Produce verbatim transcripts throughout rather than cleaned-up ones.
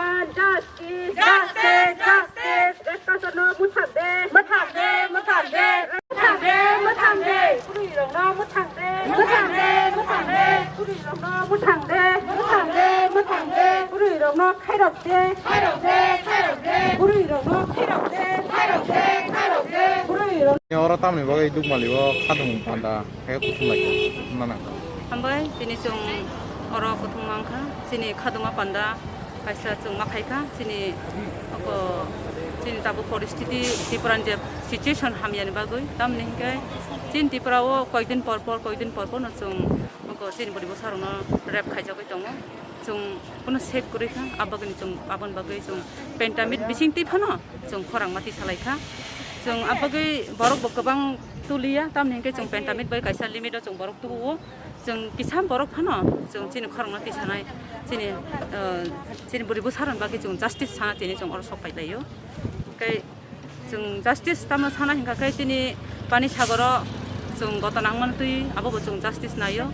Justice! Justice! Justice! Rekha Chorno mwthang de! Mwthang de! Mwthang de! Mwthang de! Mwthang de! Bwrwi rokno mwthang de! Mwthang de! Mwthang de! Bwrwi rokno mwthang de! Mwthang de! Mwthang de! Bwrwi rokno khairok de! Khairok de! Khairok de! Bwrwi rokno khairok de! Khairok de! Khairok de! Bwrwi rok Oro tamni bagwi Dukmali o khatung panda khe kuthum lai nana. Hambai, tini chwng oro kuthum wngkha, chini khaduma panda. Kaisa chwng ma khaikha chini oko chini tabuk poristiti Tripura ni je situation hamyani bagwi, tamni hinkhe chini Tripura o koikdin por por, koikdin por por no chwng oko chini bwrwi bwsa rokno rape khaijagwi tongo. Chwng bono save kwrwi kha, abagwini chwng aboni bagwi chwng pentamit bising twi phano chwng khorang ma tisa lai kha. Chwng abagwi borok bo kwbang tuliya, tamni hinkhe chwng pentamit bai kaisa limit o chwng borok tubu o. Chwng kisa borok phano chwng chini khorokno tisanai, chini, ah, chini bwrwi bwsarokni bagwi chwng justice sana tini chwng oro sok pai laio. Tei chwng justice tamo sana hinkha khe chini Pani Sagoro chwng goto nangmani twi abobo chwng justice naio.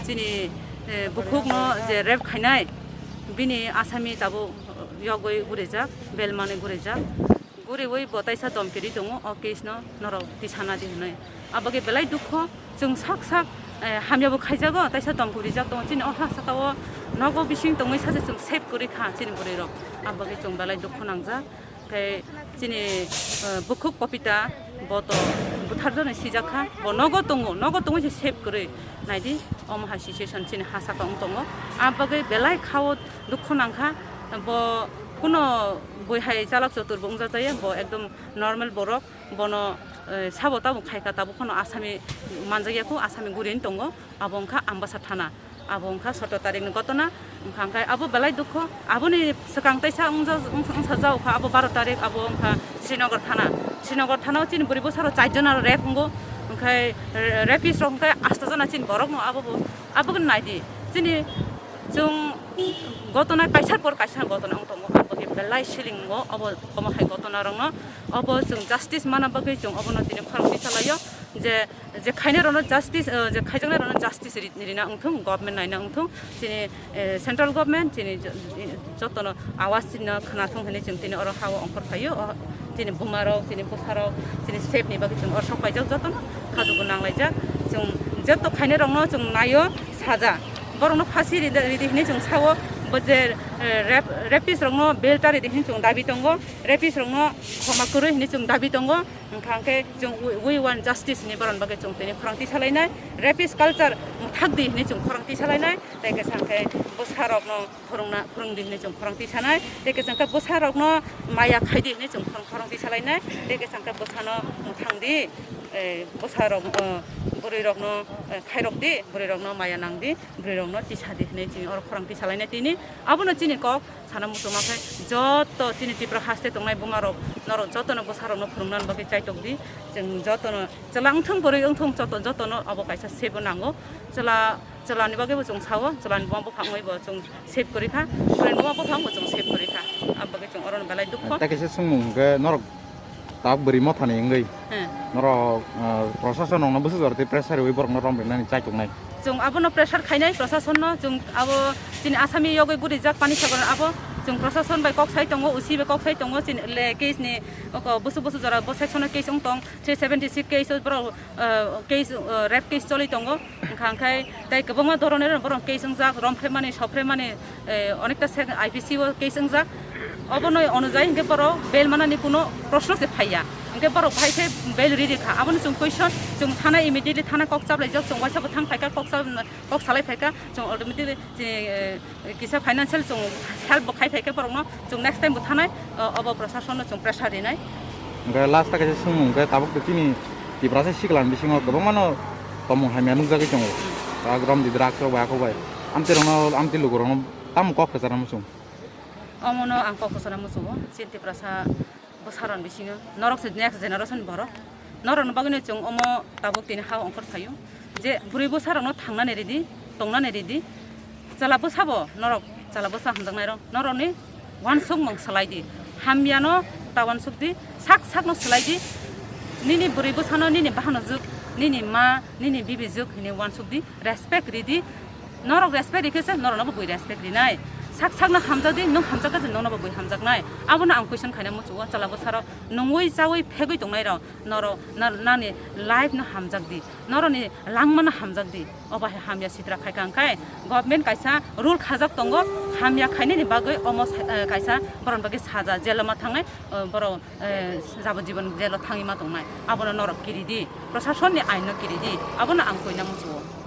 Chini, eh, bukhukno je rape khainai bini asami tabuk yogwi gurijak, bail manwi gurijak. Guriwi bo taisa domkiri tongo, o case no norok tisana di hinwi. Abagwi belai dukho, chwng sak sak, eh, hamya bo khaijago, taisa domkiri rijak tongo. Chini o ha saka o nogo bising tongwi sacha chwng save kwrwi kha chini bwrwi rok. Abagwi chwng belai dukho nangjak. Tei chini, eh, bukhuk Popita bo to butharjaknai sijak kha, bo nogo tongo, nogo tongwi se save kwrwi. Naidi, omo hai situation chini ha saka wng tongo. Abagwi belai khao dukho nangkha, bo kuno bui hai chalak chotur bo wngjakya, bo ekdom normal borok, bono, eh, sabo tabuk khaikha, tabuk phano asami manjakya kho, asami gurini tongo, abo wngkha Ambasa thana, abo wngkha soto tarik ni gotona, wngkha hwnkhe abo belai dukho, aboni swkang teisa wngja-, wng-, wngsajak kha abo baro tarik, abo wngkha Srinagar thana, Srinagar thana o chini bwrwi bwsarok char jona rape wngo, wngkhe, eh, rapist rok wngkhe asto jona chini borok no abo bo, abo khe naidi, chini Chwng gotona kaisa por kaisa gotona wng tongo, abo khe belai silingo, obo, omo hai gotona rokno obo chwng justice mana bagwi chwng obono tini khorang twi salaio je, je khainai rokno justice, eh, je khaijaknai rokno justice ri-, rina wng thung, government naina wng thung, chini, eh, central government chini jo-, jotono awas chini khwna thung hinwi chwng tini oro ha o ongkhor phaio, o chini buma rok, chini bwsa rok, chini save ni bagwi chwng oro sok paijak jotono khadugo nang laijak, chwng joto khainai rokno chwng naio. Saja. Borokno phasi ridi, ridi hinwi chwng sao, bo je, eh, rap-, rapist rokno bail ta ridi hinwi chwng dabi tongo, rapist rokno khoma kwrwi hinwi chwng dabi tongo, wngkha hwnkhe chwng we, we want justice hinwi borokni bagwi chwng tini khorang twi salainai, rapist culture mwthak di hinwi chwng khorang twi salainai, tei khe sa hwnkhe bwsa rokno phwrwngna, phwrwng di hinwi chwng khorang twi sanai, tei khe sa hwnkhe bwsa rokno maya khai di hinwi chwng khorang, khorang twi salainai, tei khe sa hwnkhe bwsano mwthang di, eh, bwsa rok, eh, bwrwi rokno, eh, khairok di, bwrwi rokno maya nang di. Bwrwi rokno tisa di hinwi chini oro khorang tisa lainai tini. Abono chini kok sana muchungma khe joto chini Tripura haste tongnai buma rok norok jotono bwsa rokno phwrwngna bagwi chaitok di. Chwng jotono chwla wngthung bwrwi wngthung joto, jotono abo kaisa save o nango. Chwla, chwlani bagwi bo chwng sao, chwlani buma buphang bai bo chwng save kwrwi kha, bwrwini buma buphang bo chwng save kwrwi kha. Abo bagwi chwng orono belai dukho. Tei kaisa swngmung hwnkhe norok Tabuk bwrwi mothani wngwi. He. Norok, ah, prosason rokno bwswk jora tei pressure rwui borokno rom rinani chaituknai. Chwng abono pressure khainai prosasonno, chwng abo chini asami yogwi gurijak Pani Sagar abo chwng prosason bai kok sai tongo, O C bai kok sai tongo, chini le case ni oko bwswk bwswk jora bo section o case wng tong, three seventy six case o borok, ah, case, ah, rape case choli tongo. Wngkha hwnkhe tei kwbangma dhoroner borok case wngjak, romphre mani, sopre mani, eh, onekta se I P C o case wngjak. Obono onujai hwnkhe borok bail manani kuno proshno se phaiya. Hwnkhe borok bahai khe bail riri kha. Aboni chwng question, chwng thana immediately thana kok chaplaijak, chwng waisa bo thang phaikha kok chap-, kok salai phaikha, chwng automatically chini, eh, kisa financial chwng help bo khai phaikha borokno, chwng next time bo thanai, o, obo prosasonno chwng pressure rinai. Hwnkhe last o kaisa swngmung hwnkhe tabuk to chini Tiprasa sikla ni bisingo kwbangmano tongmung hamya nukjagwi tongo. Hmm. Rak romdi drugs rok bai hakuk bai. Amtwi rokno, amtwi lukurokno tamo kok kwcharma muchung? Omono ang kok kwcharma muchungo, chini Tiprasa bwsarokni bisingo. Norok se next generation borok. Norokni bagwino chwng omo tabuk tini ha ongkhor phaio. Je bwrwi bwsarokno thangnani ridi, tongnani ridi. Chwla bwsabo norok, chwla bwsa hamjaknairok, norokni uansukmung swlai di. Hamyano ta uansuk di, sak sakno swlai di. Nini bwrwi bwsano nini bahanojwk, nini ma, nini bibijwk hinwi uansuk di, respect ridi. Norok respect rikhe se norokno bo bui respect rinai. Sak sakno hamjakdi, nwng hamjakha je nwngno bo bui hamjaknai. Abono ang question khaina muchungo, chwla bwsarok nungwi chawi phegwi tongnairok, norok na-, nani life no hamjakdi, norokni langmano hamjakdi. Obo hai hamya sitra khaikha hwnkhe government kaisa rule khajak tongo, hamya khainani bagwi omo sa-, eh, kaisa borokni bagwi saja, jelo ma thangnai, eh, borok, eh, jabon jibon jelo thangwi ma tongnai. Abono norok kiridi, prosasonni ainno kiridi, abono ang koina muchungo.